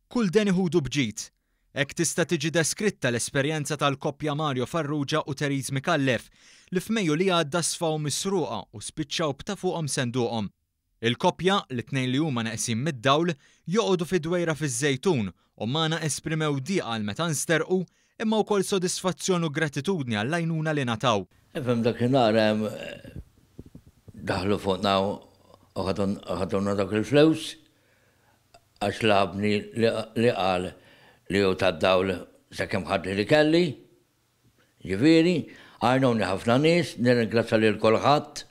Kull deni ħudu b'ġid. Hekk tista' tiġi deskritta l-esperjenza tal-koppja Mario Farrugia u Therese Micallef li f'Mejju li għadda sfaw misruqa u spiċċaw b'ta' fuqhom senduqhom. Il-koppja, li t-tnejn li huma neqsin mid-dawl, joqogħdu fi dwejra fiż-Żejtun u magħna esprimew dieqa għal meta nsterqu imma wkoll sodisfazzjon u gratitudni għall-għajnuna li ngħataw. Ifhem dakinhar daħlu fuqna u ħadulna dawk il-flus Għax lagħabni li qal li hu tad-dawl sakemm ħadli li kelli. Ġifieri, għajnuni ħafna nies, nirringrazzja lil kulħadd.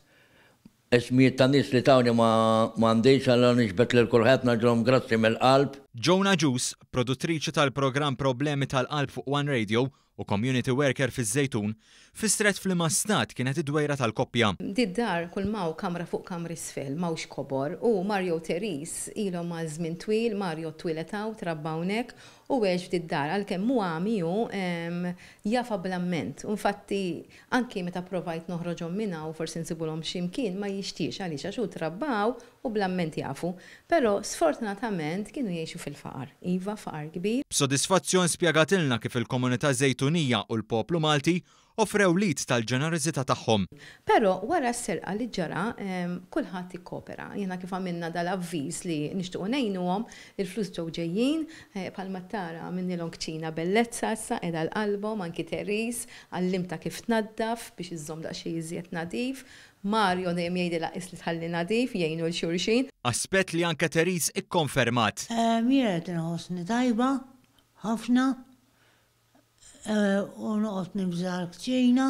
Ismijiet ta' nies li tawni ma m'għandix allura niġbed lil kulħadd ngħidilhom grazzi mill-qalb. Joan Agius, produttriċi tal-programm Problemi tal-Qalb fuq One Radio u community worker fiż-Żejtun, fissret f'liema stat kienet id-dwejra tal-koppja. Did-dar kull m'hawn kamra fuq kamra isfel, m'hawnx kobor, u Mario u Therese ilhom għal żmien twil, Mario twieled hawn, trabba hawnhekk u għex f'did-dar, għalkemm hu għami hu jafha bl-amment. U infatti anki meta pprovajt noħroġhom minn hawn forsi nsibulhom xi mkien ma jixtieqx għaliex għax hu trabba hawn u bl-amment jafu. Però sfortunatament kienu jgħixu fil-faqar. Iva, faqar kbir. B'sodisfazzjon spjegatilna kif il-komunità Żejtunija u l-poplu Malti offrew l-id tal-ġenerożità tagħhom. Però wara s-serqa li ġara, kulħadd ikkopera. Jiena kif għamilna dal-avviż li nixtiequ ngħinuhom, il-flus ġew ġejjin. Bħalma tara għamilnielhom kċina bellezza issa qiegħda għal qalbhom, anki Therese għallimtha kif tnaddaf biex iżżomm daqsxejn iżjed nadif. Mario dejjem jgħidilha qis li tħalli nadif, jgħinu 'l xulxin. Aspett li anke Therese ikkonfermat. Jien qed inħossni tajba ħafna u noqgħod nibża' l-kċina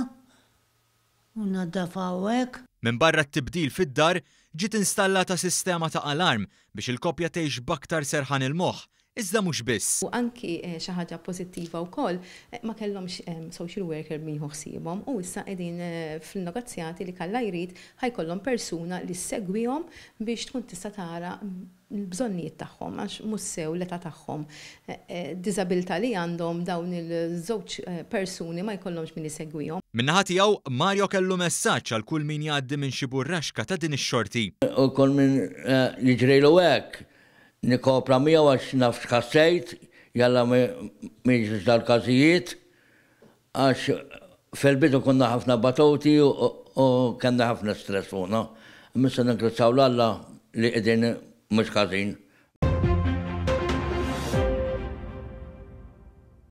u nnaddafha u hekk. Minbarra t-tibdil fid-dar, ġiet installata sistema ta' alarm biex il-koppja tgħix b'aktar serħan il-moħħ Iżda mhux biss. U anki xi ħaġa pożittiva wkoll, ma kellhomx social worker min jieħu ħsiebhom u issa qegħdin fil-negozjati li k'Alla jrid ħa jkollhom persuna li ssegwihom biex tkun tista' tara l-bżonnijiet tagħhom għax mhux sew l-età tagħhom, diżabilità li għandhom dawn il-żewġ persuni ma jkollhomx min isegwihom. Min-naħa tiegħu, Mario kellu messaġġ għal kull min jgħaddi minn xi burraxka ta' din ix-xorti. U kull min jiġrilu hekk, Nikkopra miegħu għax naf x'ħassejt, jalla ma jiġrux dal-każijiet, għax fil-bidu konna ħafna batuti u kellna ħafna stress fuqna. Imma issa ningrazzaw 'l Alla li qegħdin mhux ħażin.